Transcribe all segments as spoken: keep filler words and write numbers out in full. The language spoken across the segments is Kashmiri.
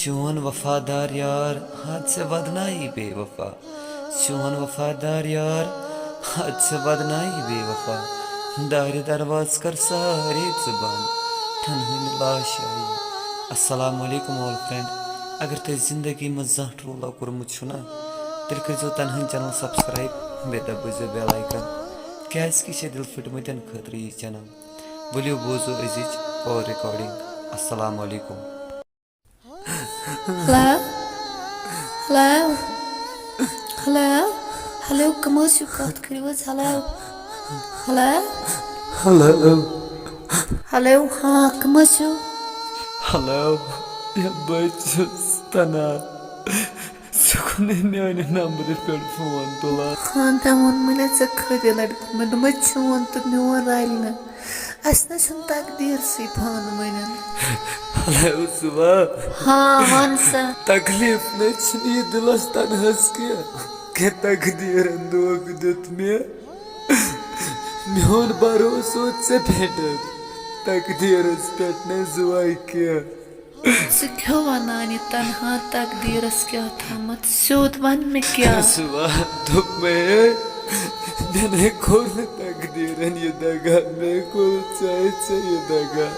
چون وفادار یار، حد سے بدنائی بے وفا۔ چون وفادار یار، حد سے بدنائی بے وفا۔ دارِ درواز کر سارے ژٕ بند، تنہٲنی لاش آیی۔ السلام علیکم اولڈ فرینڈ، اگر تۄہہِ زندگی منٛز زانٛہہ ٹرٛولا کوٚرمُت چھُو نا، تیٚلہِ کٔرۍزیو تنہٲنی چینل سبسکرائب، بیٚیہِ دبٲیزیو بیل آیکن، کیازِ کہِ یہِ چھےٚ دِل پھٕٹمٕتٮ۪ن خٲطرٕ یہِ چینل۔ ؤلِو بوزو أزِچ کال ریکارڈنگ۔ السلام علیکم۔ ہیلو، ہیلو، ہیلو، ہیلو، کم حظ چھِو؟ کتھ کٔرِو حظ۔ Hello, hello, hello. ہیلو، ہاں، کم حظ چھِو؟ ہیلو، یہِ بہٕ چھُس تنہا۔ ژٕ کُنے میانہِ نمبرٕ پٮ۪ٹھ فون تُلان۔ ہاں، مےٚ ووٚنمَے نا ژےٚ خٲطرٕ لڑکہٕ، مےٚ دوٚپمَے چون تہٕ میون رلہِ نہٕ۔ اَسہِ نہ چھُنہٕ تقدیٖرسٕے پانہٕ ؤنٮ۪ن۔ ہیلو، صبا۔ ہاں، وَن سا۔ تکلیف نہ چھُنہٕ یہِ دِلس تنہس کینٛہہ، کہِ تقدیٖرن دھوکہٕ دیُت مےٚ۔ میون بھروسہٕ اوس ژےٚ پٮ۪ٹھ، تقدیٖرس پٮ۪ٹھ نہ زُوے کینٛہہ۔ ژٕ کیٛاہ وَنان یہِ تنہا تقدیٖرس کیٛاہ تھامَتھ؟ سیوٚد وَن مےٚ کیٛاہ؟ صبا دوٚپمَے، مےٚ نے کوٚر نہٕ تقدیٖرن یہِ دگا، مےٚ کوٚر ژےٚ، ژےٚ یہِ دگا۔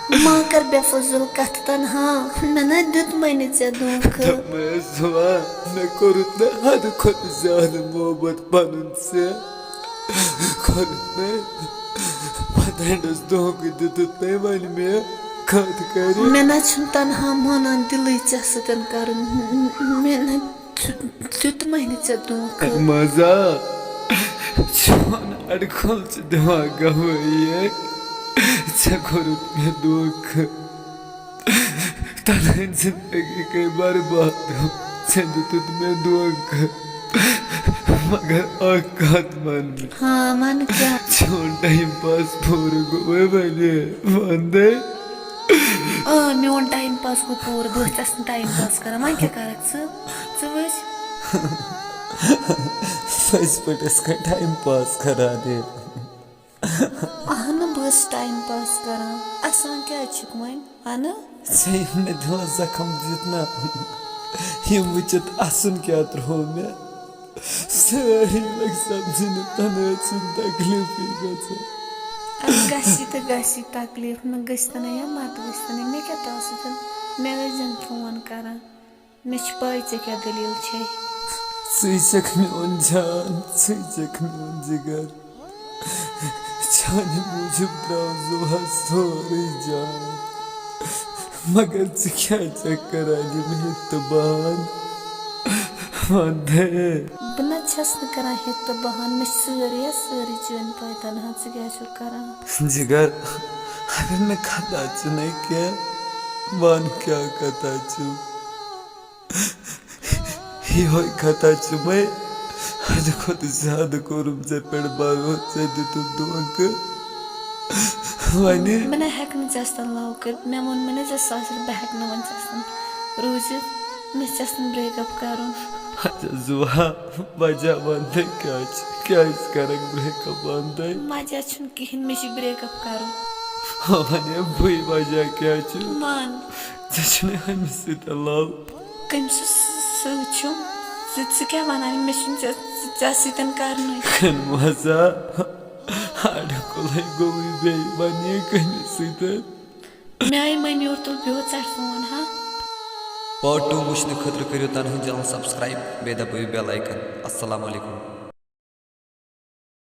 ما کر بے فضول کتھ تنہا، مےٚ نہ دیُتمَے نہٕ ژےٚ دھوکہٕ۔ دوٚپمَے، صبا، مےٚ کوٚرُتھ نہٕ حدٕ کھۄتہٕ زیادٕ محبت پنُن ژےٚ۔ کوٚرُتھ نہٕ۔ پتہٕ ہنڈس دھوکہٕ دیُتُتھ تٔمۍ وۄنۍ مےٚ۔ کتھ کرِ؟ مےٚ نہ چھُنہٕ تنہا مانان دِلٕے ژےٚ سۭتۍ کرُن۔ مےٚ نہ دیُتمَے نہٕ ژےٚ دھوکہٕ۔ مزہ۔ چون اڑکھل چھُ دِوان گوٲہی۔ ژےٚ کوٚرُتھ مےٚ دھوکہٕ۔ تنہٲنۍ زندگی گٔے برباد۔ ژےٚ دیُتُتھ مےٚ دھوکہٕ۔ مگر اکھ کتھ ون مےٚ۔ ہاں، ون کیٛاہ؟ چون ٹایم پاس پوٗرٕ گوٚوے وۄنۍ، وندے؟ آ، میون ٹایم پاس گوٚو پوٗرٕ۔ بہٕ ٲسٕس نہٕ ٹایم پاس کران۔ وۄنۍ کیٛاہ کرکھ ژٕ؟ ژٕ وٕچھ۔ پٔزۍ پٲٹھۍ ٲسکھا ٹایم پاس کران یہِ؟ اہنہٕ، بہٕ ٲسٕس ٹایم پاس کران۔ اسان کیٛازِ چھُکھ وۄنۍ؟ اہنہٕ۔ ژےٚ ییٚمۍ مےٚ دِلس زخم دیُت نا، یِم وٕچھِتھ اسُن کیٛاہ ترٛوو مےٚ۔ سٲری لٔگۍ سمجھنہِ، تنہا چھُنہٕ تکلیفٕے گژھان۔ اَدٕ گژھی تہٕ گژھی تکلیف، نہ گٔژھتنَے یا مت گٔژھتنَے، مےٚ کیٛاہ تَس سۭتۍ؟ مےٚ ٲسۍ زَن فون کران۔ مےٚ چھِ پَے ژےٚ کیٛاہ دٔلیٖل چھے۔ ژٕے چھَکھ میون جان، ژٕے چھَکھ میون جِگر۔ چانہِ موٗجوٗب درٛاو زُوہَس سورُے جان۔ مگر ژٕ کیٛازِ چھَکھ کران یِم ہِتھ تہٕ بہان؟ وَن تہٕ۔ بہٕ نہ چھَس نہٕ کران ہِتھ تہٕ بہان، مےٚ چھِ سٲرٕے، سٲرٕے چٲنۍ پَے تنہا، ژٕ کیٛاہ چھُکھ کران؟ جِگر، اگر نہٕ خطا چھُنَے کینٛہہ، وَن کیٛاہ خطا چھُ؟ یِہوٚے خطا چھُ مےٚ حدٕ کھۄتہٕ زیادٕ کوٚرُم ژےٚ پٮ۪ٹھ بھروسہٕ، ژےٚ دیُتُتھ دھوکہٕ۔ وۄنۍ بہٕ نہ ہٮ۪کہٕ نہٕ ژےٚ سۭتۍ love کٔرِتھ، مےٚ ووٚن مےٚ نہ ژےٚ سۭتۍ، بہٕ ہٮ۪کہٕ نہٕ وۄنۍ ژےٚ سۭتۍ روٗزِتھ، مےٚ چھِ ژےٚ سۭتۍ break up کرُن۔ اچھا زُوا، وجہ وَن تہٕ کیٛاہ چھُ؟ کیٛازِ کرکھ break up وَن تہٕ؟ وجہ چھُنہٕ کِہیٖنۍ، مےٚ چھُ break up کرُن۔ ہاں، وَنے بٕے وجہ کیٛاہ چھُ؟ وَن۔ ژےٚ چھُنہٕ أمِس سۭتۍ love۔ کٔمۍ سٕنٛز سۭتۍ چھُم؟ ژٕ، ژٕ کیٛاہ وَنان؟ مےٚ چھُنہٕ ژےٚ، ژےٚ سۭتۍ کرنُے۔ کٔنۍ مزہ۔ اَڑٕ کُلَے گوٚوُے بیٚیہِ، وَن یہِ کٔمِس سۭتۍ؟ مےٚ آیہِ مٔمی یورٕ، تُل بیٚہو ژَٹھ فون، ہا۔ Part two وٕچھنہٕ خٲطرٕ کٔرِو تنہٲنۍ channel subscribe، بیٚیہِ دبٲیِو bell icon۔ السلام علیکم۔